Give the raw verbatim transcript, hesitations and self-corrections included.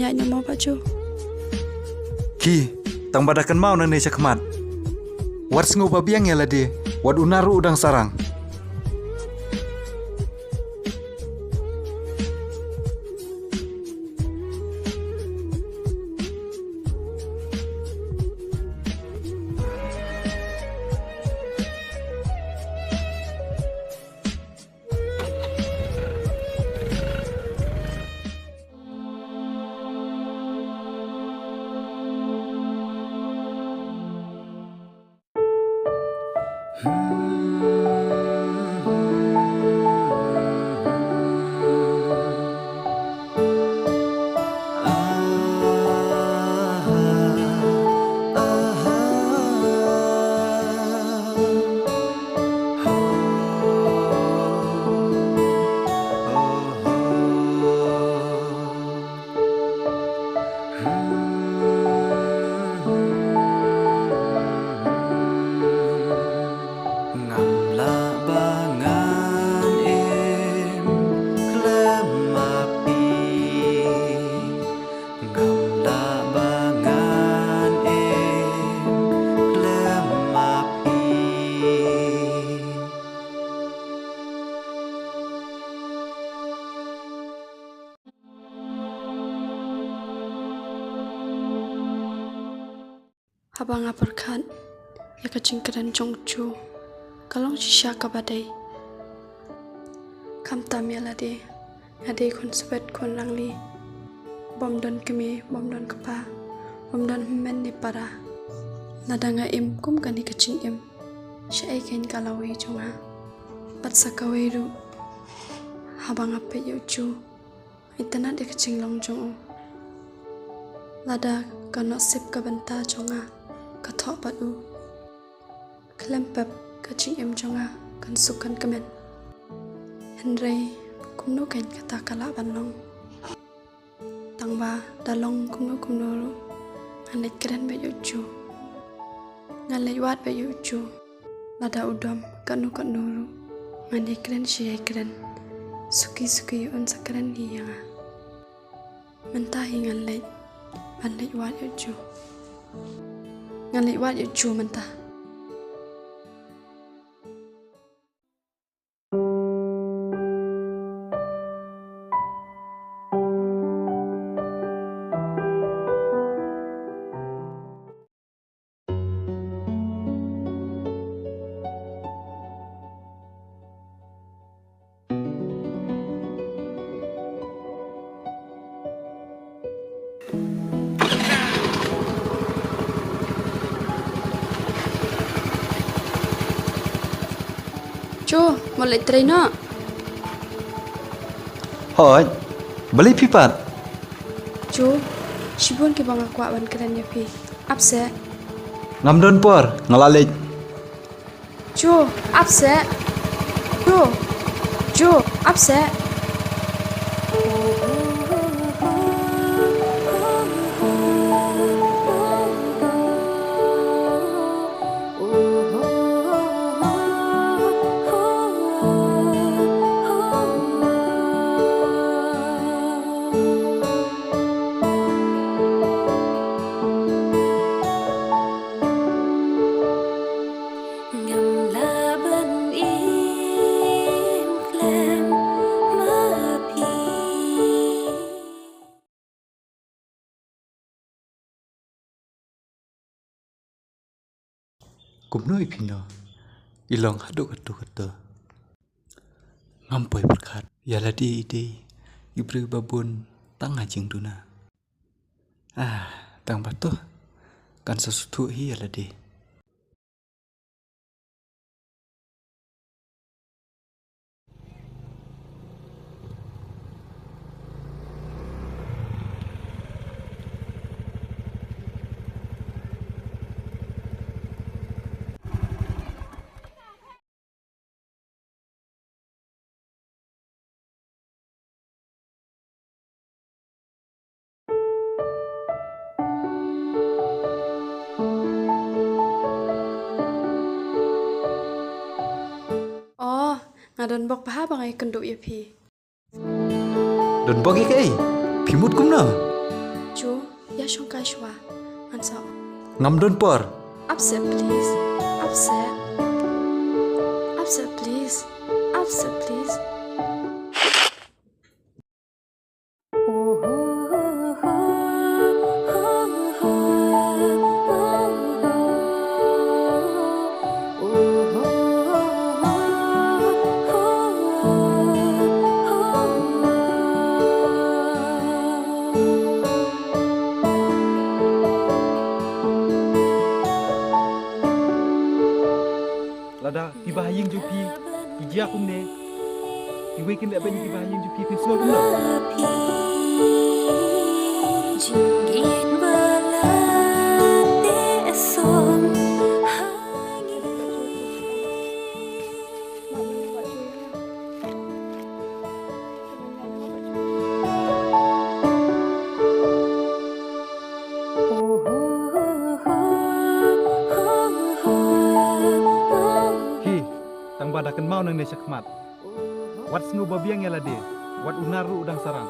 Ai na mo ba ju. Ki, tang ba da kan mau na ne chakmat. Wat sngew ba biang ïa lade, wat u nar u dang sarang. Ngam lah ba ngan im khlem ma phi. Ngam lah ba ngan im khlem ma phi. Haba nga pyrkhat ïa ka jingkren jong u Ju, ka long shisha kaba dei. Khamtam ïa lade, nga dei khun swet khun rangli, bym don kmie, bym don kpa, bym don hynmen ne para. Lada nga im kum kane ka jingim, shaei kein ka lawei jong nga? Bad sa kawei ruh, haba nga peit ïa u Ju, nga itynnad ïa ka jinglong jong u. Lada ka nusip ka bynta jong nga ka thoh bad u, khlem pep ka jingim jong nga kan suk kan kmen. Hynrei kumno kein kata ka lah ban long? Tang ba da long kumno kumno ruh, ngan leit kren bad ïa u Ju. Ngan leit wad bad ïa u Ju. Lada u dom katno katno ruh, ngan ïai kren shi ïai kren. Suki suki un sa kren hi ïa nga. Mynta hi ngan leit, ngan leit wad ïa u Ju. Ngan leit wad ïa u Ju mynta. Ju, mo leit trei noh. Hooid, balei phi pat? Ju, shibun kiba nga kwah ban kren ïa phi. Ap seh. Ngam don por, nga la leit. Ju, ap seh. Ju, Ju, ap seh. Ngam lah ban im khlem ma phi. Kumno i phi no? I long haduh katto katto. Ngam poi pyrkhat ïa lade i dei i briew ba bun tang ha jingduna. Ah, tang ba to kan sa sngewthuh hi ïa lade. Oh, nga don bok bha ba nga ïakynduh ïa phi. Don bok ïa kaei? Phi mut kumno? Ïa shong kai shuwa. Ngan sa. Ngam don por. Upset please. Upset. Upset please. Upset please. Lada kiba ha ïing jong phi ki jia kumne, kiwei kin leh bad kiba ha ïing jong phi, phin sngew kumno? Hi, tang ba da kynmaw nangne shakhmat. Wat sngew ba biang ïa lade, wat u nar ruh u dang sarang.